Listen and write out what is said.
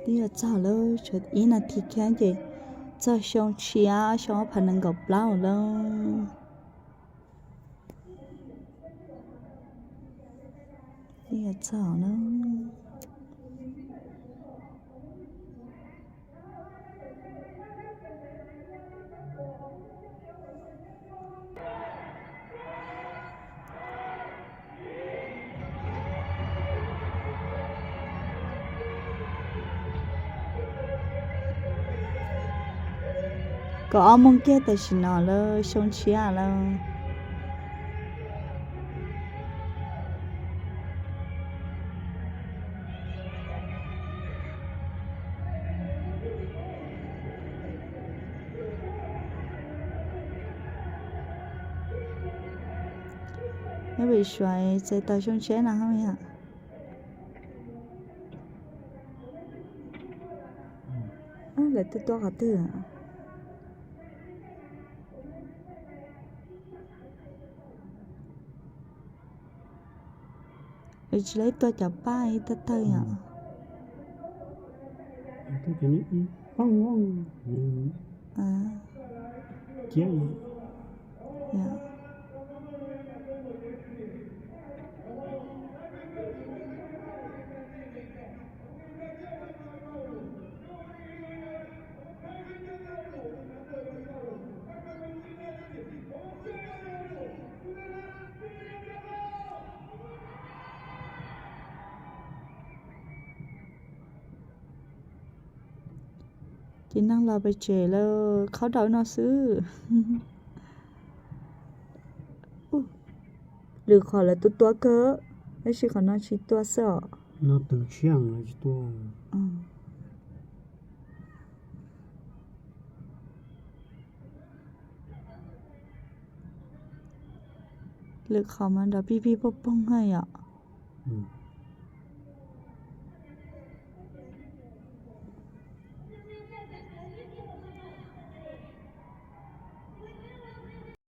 Twb yuav txog lawm, tshuav ib nas this kiag ces txog xyoo tshiab, xyoo ob phav nees nkaum plaub lawm. Twb yuav txog lawm. Kaum ob moos kiag tam sim no lawm, xyoo tshiab lawm. Nyob pem Suav txais tau xyoo tshiab no hos yom. Lawv tuaj tuaj qhov twg? Tsis lawv tuaj cov paj ib tawg tawg yom. Ces neeg los pem tsev lawm, qhov dawb no xwb. Lwm qhov lawv tuaj tuaj kawg, tab sis qhov no tsis tuaj xwb os. Lwm qhov mas nrov pig pig poog poog na yom.